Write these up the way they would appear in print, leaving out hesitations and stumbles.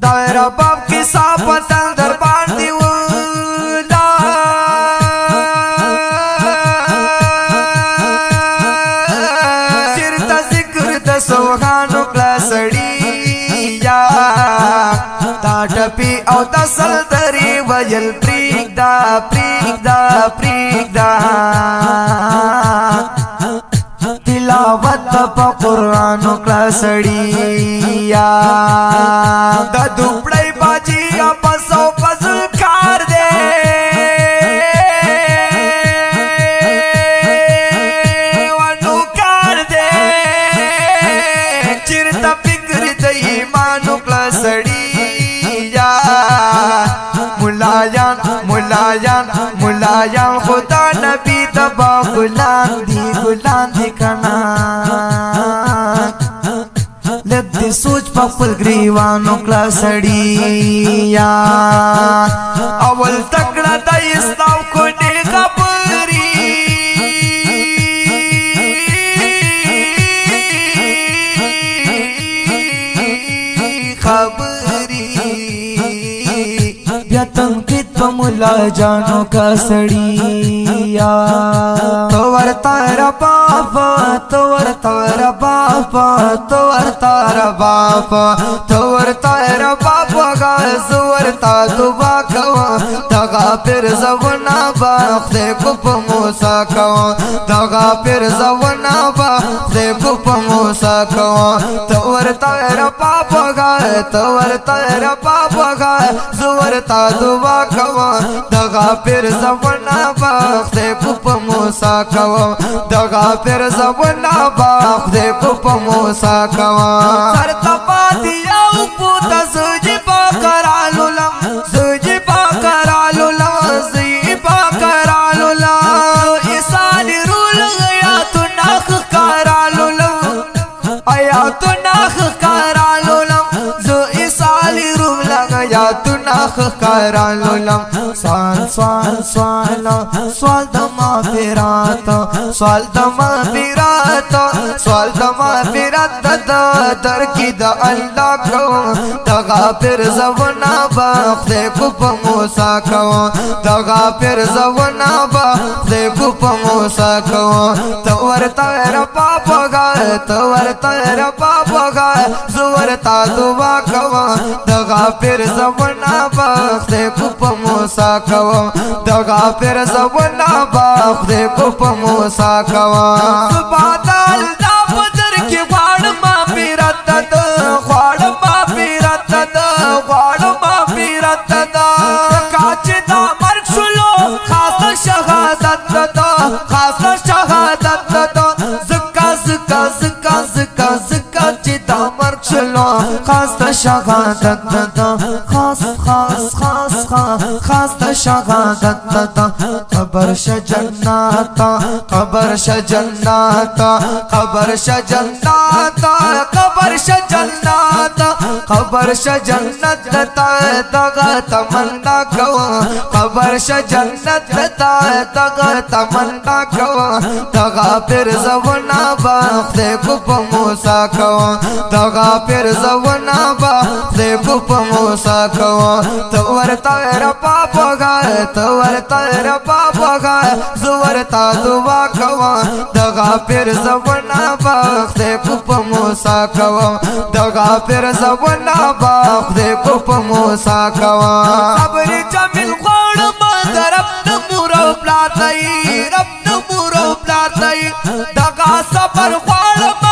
دا رباب کې صاحب دربار دی ولا چیرته ذکر د سوغانو کلا سړی یا دا ټپی او تسل دري ویل پریک دا پریک دا پریک دا تلاوت په قران کلا سړی یا د دوپړی باجی پسو فضل کار دے ونو کار دے چیرته فکر د ایمان کلا سړی یا ملایان ملایان ملایان خدا نبی دبا غلام دی غلام دی کنا لږ دې سوچ په خپل گریوانو کلا سړی یا اول تکړه د اسلام کو نه خبري خبري بیا تنقید په مولا جانو کا سړی یا تو ورته رباب تو ورته رباب تو ورته رباب تو ورته رباب غاز ورته دعا کو دغه پر زونا باخ کو په موسی کو دغه پر زونا باخ کو په موسی کو تو ورته رباب غاز تو ورته رباب غاز ورته دعا کو دغه پر زونا باخ کو په موسی کو دغه پر زونا باخ کو په موسی کو سر تپاتی او پوتا سجی پا کرالو لم سجی پا کرالو لم سجی پا کرالو لم اسال رول غیا تو نخ کرالو لم ایا تو نخ کرالو لم زو اسال رول غیا تو نخ کرالو لم سوال سوال سوال سوال د مغفرات سوال د مغفرات سوال د مغفرات د در کی د الله کو د غافر زونا باخ کو په موسی کو د غافر زونا باخ کو په موسی کو تو ورته ربا پغا تو ورته ربا پغا زو ورته دعا کو د غافر زونا باخ کو په موسی کو د غافر زونا باخ کو په موسی کو سبحان دا بدر کې غواړم ما پیرات د غواړم ما پیرات د غواړم ما پیرات د کاچ دا مرګ شلو خاص شهادت د خاص شهادت د زکا زکا زکا زکا زکا چې دا مرګ شلو خاص شهادت د خاص خاص خاص خاص شهادت د قبر ش جنات قبر ش جنات قبر ش جنات قبر ش جنات قبر ش جنت تا دغه تمنا کو قبر ش جنت تا دغه تمنا کو دغه پر زونا باخ کو په موسی کو دغه پر زونا باخ کو په موسی کو تو ورته ربا پغا تو ورته ربا پغا زو ورته دعا کو دغه پر زونا باخ کو په موسی کو دغه پر زونا باخ کو په موسی کو صبر جمیل غوړم درب د مور او پلار دی رب د مور او پلار دی دغه صبر غوړم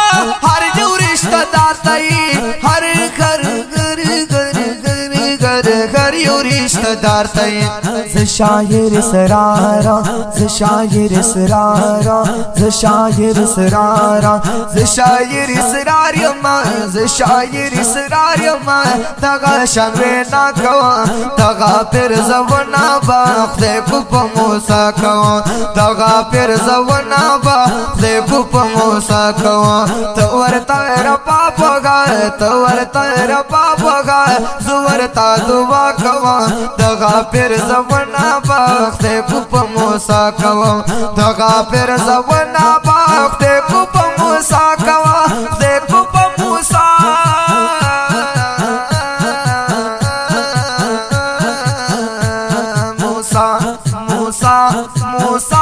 هر یو رشتہ دار دی هر گھر گھر گھر گھر گھر یو رشتہ دار دی ز شاعر سرارا ز شاعر سرارا ز شاعر سرارا ز شاعر سرار ما ز شاعر سرار ما دغه شان وینا کو دغه پر زونا باخ کو په موسی کو دغه پر زونا باخ کو په موسی کو تو ورته ربا پغا تو ورته ربا پغا زو ورته دعا کو دغه پر زونا باخ کو په موسی کو دغه پر زونا باخ کو په موسی کو کو په موسی. موسی